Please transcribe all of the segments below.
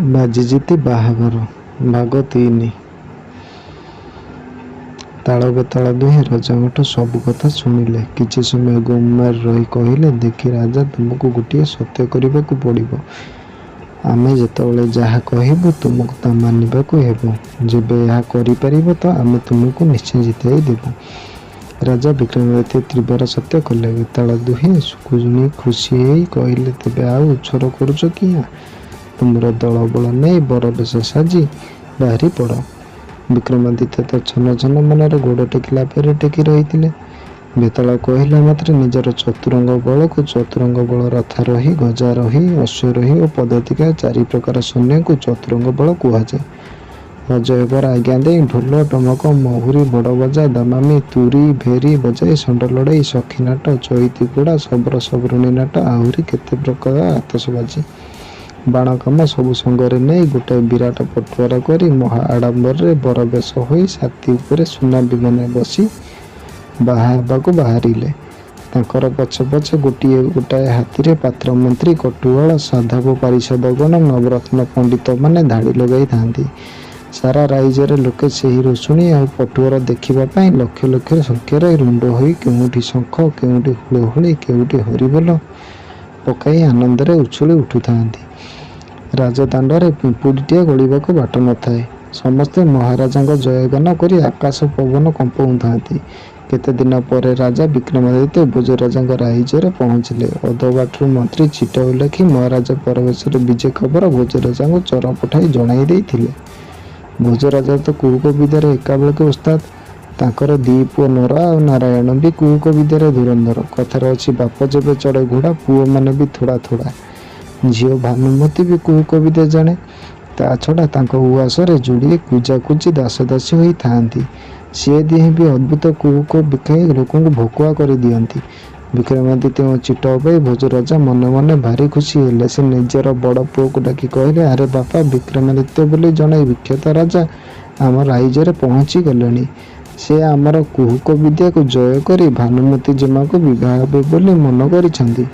ବାଜି ଜିତି ବାହାଘର ଭାଗ 3। ତାଳ ବେତାଳ ଦୁହେଁ ରଜାଙ୍କଠୁ ସବୁ କଥା ଶୁଣିଲେ। କିଛି ସମୟ ଗୁମ୍ ମାରି ରହି କହିଲେ, ଦେଖ ରାଜା, ତୁମକୁ ଗୋଟିଏ ସତ୍ୟ କରିବାକୁ ପଡ଼ିବ। ଆମେ ଯେତେବେଳେ ଯାହା କହିବୁ, ତୁମକୁ ତାହା ମାନିବାକୁ ହେବ। ଯେବେ ଏହା କରିପାରିବ ତ ଆମେ ତୁମକୁ ନିଶ୍ଚୟ ଜିତାଇ ଦେବୁ। ରାଜା ବିକ୍ରମାଦିତ୍ୟ ତ୍ରିବାର ସତ୍ୟ କଲେ। ବେତାଳ ଦୁହେଁ ଶୁଣି ଖୁସି ହୋଇ କହିଲେ, ତେବେ ଆଉ ଉଛର କରୁଛ କିଆଁ? ତୁମର ଦଳବଳ ନେଇ ବରବେଶ ସାଜି ବାହାରି ପଡ଼। ବିକ୍ରମାଦିତ୍ୟ ତ ଛନ ଛନ ମନରେ ଗୋଡ଼ ଟେକିଲା ପରି ଟେକି ରହିଥିଲେ। ବେତାଳ କହିଲା ମାତ୍ରେ ନିଜର ଚତୁରଙ୍ଗ ବଳକୁ, ଚତୁରଙ୍ଗ ବଳ ରଥାରୋହୀ, ଗଜାରୋହୀ, ଅଶ୍ୱାରୋହୀ ଓ ପଦାତିକ ଚାରିପ୍ରକାର ସୈନ୍ୟଙ୍କୁ ଚତୁରଙ୍ଗ ବଳ କୁହାଯାଏ, ସଜ ହେବାର ଆଜ୍ଞା ଦେଇ ଢୋଲ, ଟମକ, ମହୁରୀ, ବଡ଼ବାଜା, ଦାମାମି, ତୂରୀ, ଭେରୀ ବଜାଇ ଷଣ୍ଢ ଲଢ଼େଇ, ସଖୀ ନାଟ, ଚଇତି ଘୋଡ଼ା, ଶବର ଶବରୁଣୀ ନାଟ, ଆହୁରି କେତେ ପ୍ରକାର ଆତସବାଜି, ବାଣକାମ ସବୁ ସଙ୍ଗରେ ନେଇ ଗୋଟାଏ ବିରାଟ ପଟୁଆର କରି ମହା ଆଡ଼ମ୍ବରରେ ବରବେଶ ହୋଇ ହାତୀ ଉପରେ ସୁନା ବିମାନରେ ବସି ବାହା ହେବାକୁ ବାହାରିଲେ। ତାଙ୍କର ପଛେ ପଛେ ଗୋଟିଏ ଗୋଟାଏ ହାତୀରେ ପାତ୍ରମନ୍ତ୍ରୀ, କଟୁଆଳ, ସାଧବ ପାରିଷଦଗଣ, ନବରତ୍ନ ପଣ୍ଡିତମାନେ ଧାଡ଼ି ଲଗାଇଥାନ୍ତି। ସାରା ରାଇଜରେ ଲୋକେ ସେହି ରୋଷଣୀ ଆଉ ପଟୁଆର ଦେଖିବା ପାଇଁ ଲକ୍ଷ ଲକ୍ଷ ସଂଖ୍ୟାରେ ରୁଣ୍ଡ ହୋଇ କେଉଁଠି ଶଙ୍ଖ, କେଉଁଠି ହୁଳହୁଳି, କେଉଁଠି ହରିବୋଲ ପକାଇ ଆନନ୍ଦରେ ଉଛୁଳି ଉଠୁଥାନ୍ତି। ରାଜଦାଣ୍ଡରେ ପିମ୍ପୁଡ଼ିଟିଏ ଗଡ଼ିବାକୁ ବାଟ ନଥାଏ। ସମସ୍ତେ ମହାରାଜାଙ୍କ ଜୟଗାନ କରି ଆକାଶ ପବନ କମ୍ପାଉଥାନ୍ତି। କେତେଦିନ ପରେ ରାଜା ବିକ୍ରମାଦିତ୍ୟ ଭୋଜରାଜାଙ୍କ ରାଇଜରେ ପହଞ୍ଚିଲେ। ଅଧବାଟରୁ ମନ୍ତ୍ରୀ ଚିଟାଉ ଲେଖି ମହାରାଜା ବରବେଶରେ ବିଜେ ଖବର ଭୋଜରାଜାଙ୍କୁ ଚର ପଠାଇ ଜଣାଇ ଦେଇଥିଲେ। ଭୋଜରାଜା ତ କୁହୁକ ବିଦ୍ୟାରେ ଏକାବେଳକେ ଓସ୍ତାଦ। ତାଙ୍କର ଦି ପୁଅ ନର ଆଉ ନାରାୟଣ ବି କୁହୁକ ବିଦ୍ୟାରେ ଧୁରନ୍ଧର। କଥାରେ ଅଛି, ବାପ ଯେବେ ଚଢ଼େ ଘୋଡ଼ା, ପୁଅମାନେ ବି ଥୋଡ଼ା ଥୋଡ଼ା। ଝିଅ ଭାନୁମତୀ ବି କୁହୁକ ବିଦ୍ୟା ଜାଣେ। ତା ଛଡ଼ା ତାଙ୍କ ଉଆସରେ ଯୋଡ଼ିଏ କୁଜାକୁଜୀ ଦାସଦାସୀ ହୋଇ ଥାଆନ୍ତି। ସେ ଦିହେଁ ବି ଅଦ୍ଭୁତ କୁହୁକ ଦେଖାଇ ଲୋକଙ୍କୁ ଭକୁଆ କରିଦିଅନ୍ତି। ବିକ୍ରମାଦିତ୍ୟଙ୍କ ଚିଟାଉ ପାଇ ଭୋଜରାଜା ମନେ ମନେ ଭାରି ଖୁସି ହେଲେ। ସେ ନିଜର ବଡ଼ ପୁଅକୁ ଡାକି କହିଲେ, ଆରେ ବାପା, ବିକ୍ରମାଦିତ୍ୟ ବୋଲି ଜଣେ ବିଖ୍ୟାତ ରାଜା ଆମ ରାଇଜରେ ପହଞ୍ଚିଗଲେଣି। ସେ ଆମର କୁହୁକ ବିଦ୍ୟାକୁ ଜୟ କରି ଭାନୁମତୀ ଜେମାକୁ ବିଭା ହେବେ ବୋଲି ମନ କରିଛନ୍ତି।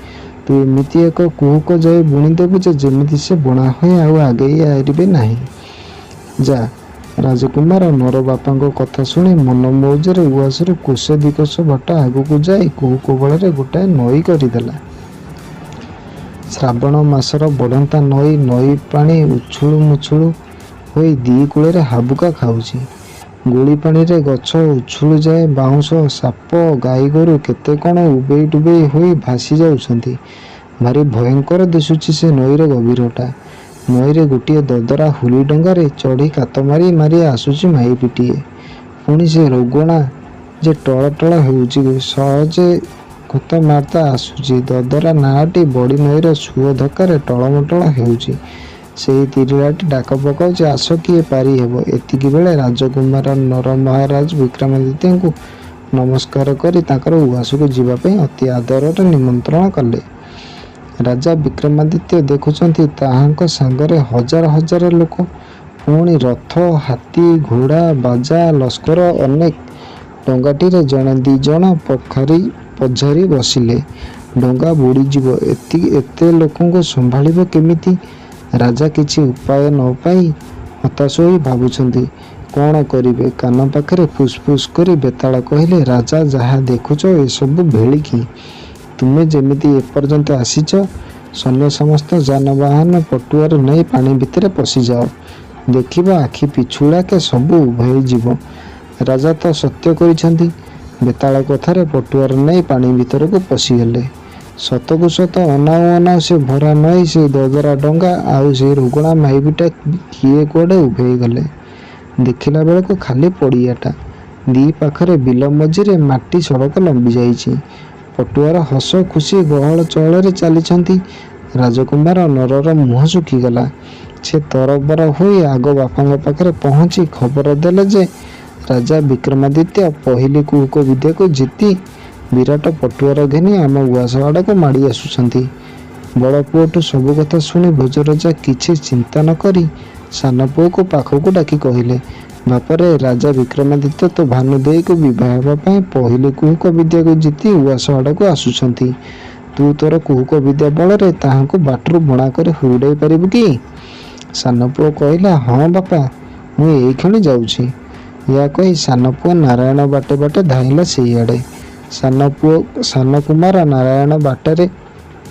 ତୁ ଏମିତି ଏକ କୁହୁକ ଯାଇ ବୁଣିଦେବୁ ଯେ ଯେମିତି ସେ ବଣା ହୋଇ ଆଉ ଆଗେଇ ପାରିବେ ନାହିଁ। ଯା। ରାଜକୁମାର ନର ବାପାଙ୍କ କଥା ଶୁଣି ମନ ମଉଜରେ ଉଆସରୁ କୋଶେ ଦିକୋଶ ବାଟ ଆଗକୁ ଯାଇ କୁହୁକ ବଳରେ ଗୋଟାଏ ନଈ କରିଦେଲା। ଶ୍ରାବଣ ମାସର ବଢ଼ନ୍ତା ନଈ। ନଈ ପାଣି ଉଛୁଳୁ ମୁଛୁଳୁ ହୋଇ ଦି କୂଳରେ ହାବୁକା ଖାଉଛି। ଗୋଳିପାଣିରେ ଗଛ ଉଛୁଳି ଯାଏ, ବାଉଁଶ, ସାପ, ଗାଈଗୋରୁ କେତେ କ'ଣ ଉବେଇ ଟୁବେଇ ହୋଇ ଭାସି ଯାଉଛନ୍ତି। ଭାରି ଭୟଙ୍କର ଦିଶୁଛି ସେ ନଈର ଗଭୀରତା। ନଈରେ ଗୋଟିଏ ଦଦରା ହୁଲି ଡଙ୍ଗାରେ ଚଢ଼ି କାତ ମାରି ମାରି ଆସୁଛି ମାଇପଟିଏ। ପୁଣି ସେ ରୋଗଣା ଯେ ଟଳ ଟଳ ହେଉଛି, ସହଜେ ଖତ ମାର୍ତା ଆସୁଛି। ଦଦରା ନାଆଟି ବଡ଼ି ନଈର ସୁଅ ଧକ୍କାରେ ଟଳମଟଳ ହେଉଛି। ସେହି ତିରିଳାଟି ଡାକ ପକାଉଛି, ଆସ କିଏ ପାରି ହେବ। ଏତିକିବେଳେ ରାଜକୁମାର ନର ମହାରାଜ ବିକ୍ରମାଦିତ୍ୟଙ୍କୁ ନମସ୍କାର କରି ତାଙ୍କର ଉଆସକୁ ଯିବା ପାଇଁ ଅତି ଆଦରରେ ନିମନ୍ତ୍ରଣ କଲେ। ରାଜା ବିକ୍ରମାଦିତ୍ୟ ଦେଖୁଛନ୍ତି, ତାହାଙ୍କ ସାଙ୍ଗରେ ହଜାର ହଜାର ଲୋକ, ପୁଣି ରଥ, ହାତୀ, ଘୋଡ଼ା, ବାଜା, ଲସ୍କର ଅନେକ। ଡଙ୍ଗାଟିରେ ଜଣେ ଦି ଜଣ ପଝାରି ବସିଲେ ଡଙ୍ଗା ବୁଡ଼ିଯିବ। ଏତେ ଲୋକଙ୍କୁ ସମ୍ଭାଳିବ କେମିତି? ରାଜା କିଛି ଉପାୟ ନ ପାଇ ହତାଶ ହୋଇ ଭାବୁଛନ୍ତି କ'ଣ କରିବେ। କାନ ପାଖରେ ଫୁସ୍ ଫୁସ୍ କରି ବେତାଳ କହିଲେ, ରାଜା, ଯାହା ଦେଖୁଛ ଏସବୁ ଭେଳିକି। ତୁମେ ଯେମିତି ଏପର୍ଯ୍ୟନ୍ତ ଆସିଛ, ସୈନ୍ୟ ସମସ୍ତ ଯାନବାହନ ପଟୁଆର ନେଇ ପାଣି ଭିତରେ ପଶିଯାଅ। ଦେଖିବ, ଆଖି ପିଛୁଳାକେ ସବୁ ଉଭେଇଯିବ। ରାଜା ତ ସତ୍ୟ କରିଛନ୍ତି। ବେତାଳ କଥାରେ ପଟୁଆର ନେଇ ପାଣି ଭିତରକୁ ପଶିଗଲେ। ସତକୁ ସତ ଅନାଉ ଅନାଉ ସେ ଭରା ନଈ, ସେ ଦଦରା ଡଙ୍ଗା ଆଉ ସେଇ ରୋଗଣା ମାଇପିଟା କିଏ କୁଆଡ଼େ ଉଭେଇଗଲେ। ଦେଖିଲା ବେଳକୁ ଖାଲି ପଡ଼ିଆଟା। ଦି ପାଖରେ ବିଲ ମଝିରେ ମାଟି ସଡ଼କ ଲମ୍ବିଯାଇଛି। ପଟୁଆର ହସ ଖୁସି ଗହଳ ଚହଳରେ ଚାଲିଛନ୍ତି। ରାଜକୁମାର ନରର ମୁହଁ ଶୁଖିଗଲା। ସେ ତରବର ହୋଇ ଆଗ ବାପାଙ୍କ ପାଖରେ ପହଞ୍ଚି ଖବର ଦେଲେ ଯେ ରାଜା ବିକ୍ରମାଦିତ୍ୟ ପହିଲି କୁହୁକ ବିଦ୍ୟାକୁ ଜିତି ବିରାଟ ପଟୁଆର ଘେନି ଆମ ଉଆସ ଆଡ଼କୁ ମାଡ଼ି ଆସୁଛନ୍ତି। ବଡ଼ ପୁଅଠୁ ସବୁ କଥା ଶୁଣି ଭୋଜରାଜା କିଛି ଚିନ୍ତା ନ କରି ସାନ ପୁଅକୁ ପାଖକୁ ଡାକି କହିଲେ, ବାପରେ, ରାଜା ବିକ୍ରମାଦିତ୍ୟ ତୋ ଭାନୁ ଦେଈକୁ ବିଭା ହେବା ପାଇଁ ପହିଲି କୁହୁକ ବିଦ୍ୟାକୁ ଜିତି ଉଆସ ଆଡ଼କୁ ଆସୁଛନ୍ତି। ତୁ ତୋର କୁହୁକ ବିଦ୍ୟା ବଳରେ ତାହାଙ୍କୁ ବାଟରୁ ବଣା କରି ହୁଡ଼ାଇ ପାରିବୁ କି? ସାନପୁଅ କହିଲା, "ହଁ ବାପା, ମୁଁ ଏଇକ୍ଷଣି ଯାଉଛି।" ୟା କହି ସାନପୁଅ ନାରାୟଣ ବାଟେ ବାଟେ ଧାଇଁଲା ସେଇଆଡ଼େ। ସାନକୁମାର ନାରାୟଣ ବାଟରେ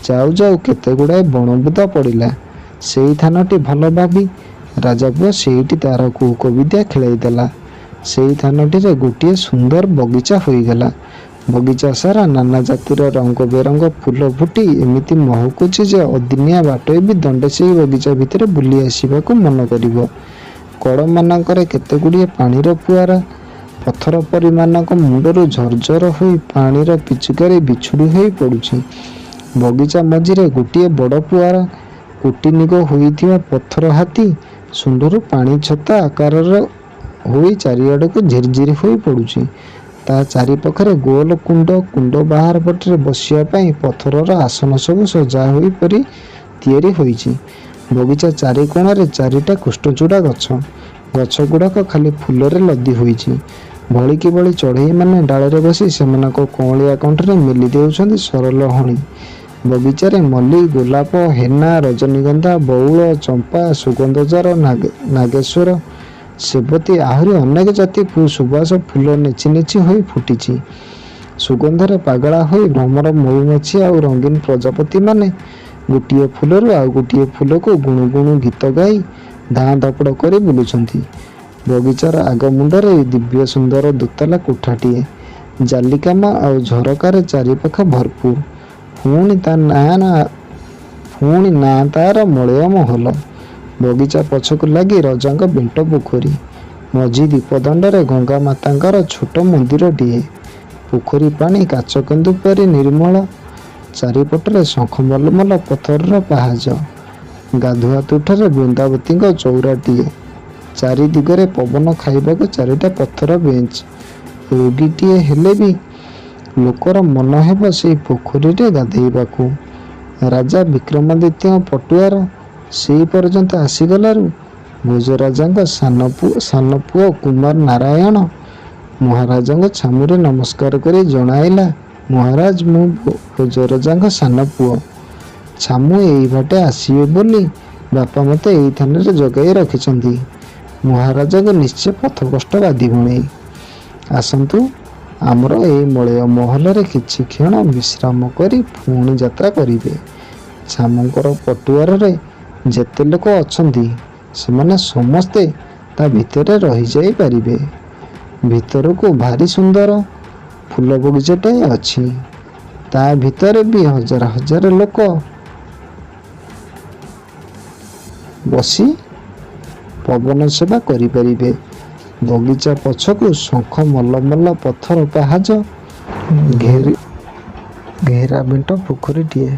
ଯାଉ ଯାଉ କେତେଗୁଡ଼ାଏ ବଣବୁଦା ପଡ଼ିଲା। ସେଇ ଥାନଟି ଭଲ ଭାବି ରଜାପୁଅ ସେଇଠି ତାର କୁହୁକ ବିଦ୍ୟା ଖେଳାଇ ଦେଲା। ସେଇ ଥାନଟିରେ ଗୋଟିଏ ସୁନ୍ଦର ବଗିଚା ହୋଇଗଲା। ବଗିଚା ସାରା ନାନା ଜାତିର ରଙ୍ଗ ବେରଙ୍ଗ ଫୁଲ ଫୁଟି ଏମିତି ମହକୁଛି ଯେ ଅଦିନିଆ ବାଟୋଇ ବି ଦଣ୍ଡେ ସେଇ ବଗିଚା ଭିତରେ ବୁଲି ଆସିବାକୁ ମନ କରିବ। କଡ଼ମାନଙ୍କରେ କେତେଗୁଡ଼ିଏ ପାଣିର ଫୁଆରା। ପଥର ପରୀମାନଙ୍କ ମୁଣ୍ଡରୁ ଝରଝର ହୋଇ ପାଣିର ପିଚୁକାରି ବିଛୁଡ଼ି ହୋଇ ପଡ଼ୁଛି। ବଗିଚା ମଝିରେ ଗୋଟିଏ ବଡ଼ ଫୁଆରା। କୋଟିନିଗ ହୋଇଥିବା ପଥର ହାତୀ ଶୁଣ୍ଢରୁ ପାଣି ଛତା ଆକାରର ହୋଇ ଚାରିଆଡ଼କୁ ଝିର୍ ଝିର୍ ହୋଇ ପଡ଼ୁଛି। ତା ଚାରିପାଖରେ ଗୋଲ କୁଣ୍ଡ। କୁଣ୍ଡ ବାହାର ପଟରେ ବସିବା ପାଇଁ ପଥରର ଆସନ ସବୁ ସଜା ପରି ତିଆରି ହୋଇଛି। ବଗିଚା ଚାରିକୋଣରେ ଚାରିଟା କୃଷ୍ଣଚୂଡ଼ା ଗଛ। ଗଛଗୁଡ଼ାକ ଖାଲି ଫୁଲରେ ଲଦି ହୋଇଛି। ଭଳିକି ଭଳି ଚଢ଼େଇମାନେ ଡାଳରେ ବସି ସେମାନଙ୍କ କଅଁଳିଆ କଣ୍ଠରେ ମେଲି ଦେଉଛନ୍ତି ସରଲହଣୀ। ବଗିଚାରେ ମଲ୍ଲି, ଗୋଲାପ, ହେନା, ରଜନୀଗନ୍ଧା, ବଉଳ, ଚମ୍ପା, ସୁଗନ୍ଧଜାର, ନାଗେଶ୍ୱର, ସେବତୀ ଆହୁରି ଅନେକ ଜାତି ସୁବାସ ଫୁଲ ନେଚି ନେଚି ହୋଇ ଫୁଟିଛି। ସୁଗନ୍ଧରେ ପାଗଳା ହୋଇ ଭ୍ରମର, ମହୁମାଛି ଆଉ ରଙ୍ଗୀନ ପ୍ରଜାପତିମାନେ ଗୋଟିଏ ଫୁଲରୁ ଆଉ ଗୋଟିଏ ଫୁଲକୁ ଗୁଣୁ ଗୁଣୁ ଗୀତ ଗାଇ ଧାଁ ଧପଡ଼ କରି ବୁଲୁଛନ୍ତି। ବଗିଚାର ଆଗ ମୁଣ୍ଡରେ ଦିବ୍ୟ ସୁନ୍ଦର ଦୋତାଲା କୋଠାଟିଏ। ଜାଲିକାମ ଆଉ ଝରକାରେ ଚାରିପାଖ ଭରପୁର। ପୁଣି ନାଁ ତାର ମଳୟ ମହଲ। ବଗିଚା ପଛକୁ ଲାଗି ରଜାଙ୍କ ବେଣ୍ଟ ପୋଖରୀ। ମଝି ଦୀପଦଣ୍ଡରେ ଗଙ୍ଗାମାତାଙ୍କର ଛୋଟ ମନ୍ଦିରଟିଏ। ପୋଖରୀ ପାଣି କାଚକେନ୍ଦୁ ପରି ନିର୍ମଳ। ଚାରିପଟରେ ଶଙ୍ଖ ମଲମଲ ପଥରର ପାହାଚ। ଗାଧୁଆ ତୁଠରେ ବୃନ୍ଦାବତୀଙ୍କ ଚଉରାଟିଏ। ଚାରି ଦିଗରେ ପବନ ଖାଇବାକୁ ଚାରିଟା ପଥର ବେଞ୍ଚ। ରୋଗୀଟିଏ ହେଲେ ବି ଲୋକର ମନ ହେବ ସେଇ ପୋଖରୀରେ ଗାଧୋଇବାକୁ। ରାଜା ବିକ୍ରମାଦିତ୍ୟଙ୍କ ପଟୁଆର ସେଇ ପର୍ଯ୍ୟନ୍ତ ଆସିଗଲାରୁ ଭୋଜରାଜାଙ୍କ ସାନପୁଅ କୁମାର ନାରାୟଣ ମହାରାଜାଙ୍କୁ ଛାମୁରେ ନମସ୍କାର କରି ଜଣାଇଲା, "ମହାରାଜ, ମୁଁ ଭୋଜରାଜାଙ୍କ ସାନପୁଅ। ଛାମୁ ଏଇ ବାଟେ ଆସିବେ ବୋଲି ବାପା ମୋତେ ଏଇ ଥାନରେ ଜଗାଇ ରଖିଛନ୍ତି। ମହାରାଜାଙ୍କୁ ନିଶ୍ଚେ ପଥକଷ୍ଟ ବାଧିବଣି। ଆସନ୍ତୁ, ଆମର ଏଇ ମଳୟ ମହଲରେ କିଛିକ୍ଷଣ ବିଶ୍ରାମ କରି ପୁଣି ଯାତ୍ରା କରିବେ। ଛାମୁଙ୍କର ପଟୁଆରରେ ଯେତେ ଲୋକ ଅଛନ୍ତି, ସେମାନେ ସମସ୍ତେ ତା ଭିତରେ ରହିଯାଇ ପାରିବେ। ଭିତରକୁ ଭାରି ସୁନ୍ଦର ଫୁଲ ବଗିଚାଟାଏ ଅଛି। ତା ଭିତରେ ବି ହଜାର ହଜାର ଲୋକ ବସି ପବନ ସେବା କରିପାରିବେ। ବଗିଚା ପଛକୁ ଶଙ୍ଖ ମଲମଲ ପଥର ପାହାଚ ଘେରା ବେଣ୍ଟ ପୋଖରୀଟିଏ।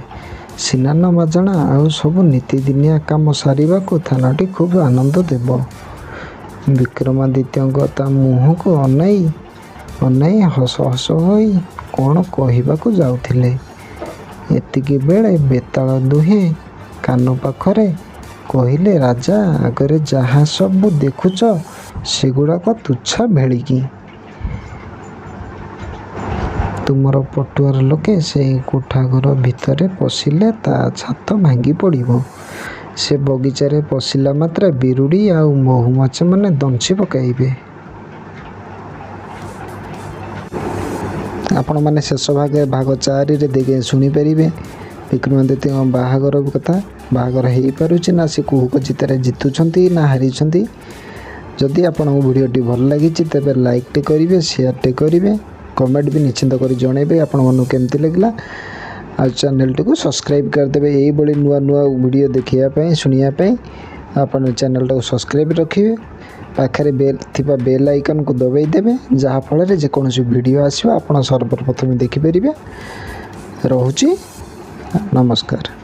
ସିନାନ ମାଜଣା ଆଉ ସବୁ ନିତିଦିନିଆ କାମ ସାରିବାକୁ ଥାନଟି ଖୁବ୍ ଆନନ୍ଦ ଦେବ।" ବିକ୍ରମାଦିତ୍ୟ ତା ମୁହଁକୁ ଅନାଇ ଅନାଇ ହସ ହସ ହୋଇ କ'ଣ କହିବାକୁ ଯାଉଥିଲେ, ଏତିକିବେଳେ ବେତାଳ ଦୁହେଁ କାନ ପାଖରେ କହିଲେ, "ରାଜା, ଆଗରେ ଯାହା ସବୁ ଦେଖୁଛ, ସେଗୁଡ଼ାକ ତୁଚ୍ଛା ଭେଳିକି। ତୁମର ପଟୁଆର ଲୋକେ ସେଇ କୋଠାଘର ଭିତରେ ପଶିଲେ ତା ଛାତ ଭାଙ୍ଗି ପଡ଼ିବ। ସେ ବଗିଚାରେ ପଶିଲା ମାତ୍ରେ ବିରୁଡ଼ି ଆଉ ମହୁମାଛିମାନେ ଦଂଶି ପକାଇବେ।" ଆପଣମାନେ ଶେଷ ଭାଗ, ଭାଗ 4ରେ ଦେଖି ଶୁଣିପାରିବେ ବିକ୍ରମାଦିତ୍ୟଙ୍କ ବାହାଘର କଥା। ବାହାଘର ହେଇପାରୁଛି ନା ସେ କୁହୁକ ଜିତାରେ ଜିତୁଛନ୍ତି ନା ହାରିଛନ୍ତି। ଯଦି ଆପଣଙ୍କୁ ଭିଡ଼ିଓଟି ଭଲ ଲାଗିଛି, ତେବେ ଲାଇକ୍ଟେ କରିବେ, ସେୟାରଟେ କରିବେ, କମେଣ୍ଟ ବି ନିଶ୍ଚିନ୍ତ କରି ଜଣାଇବେ ଆପଣମାନଙ୍କୁ କେମିତି ଲାଗିଲା। ଆଉ ଚ୍ୟାନେଲଟିକୁ ସବସ୍କ୍ରାଇବ୍ କରିଦେବେ। ଏଇଭଳି ନୂଆ ନୂଆ ଭିଡ଼ିଓ ଦେଖିବା ପାଇଁ, ଶୁଣିବା ପାଇଁ ଆପଣ ଚ୍ୟାନେଲଟାକୁ ସବସ୍କ୍ରାଇବ୍ ରଖିବେ। ପାଖରେ ବେଲ୍ ଥିବା ବେଲ୍ ଆଇକନ୍କୁ ଦବାଇ ଦେବେ, ଯାହାଫଳରେ ଯେକୌଣସି ଭିଡ଼ିଓ ଆସିବ ଆପଣ ସର୍ବପ୍ରଥମେ ଦେଖିପାରିବେ। ରହୁଛି, ନମସ୍କାର।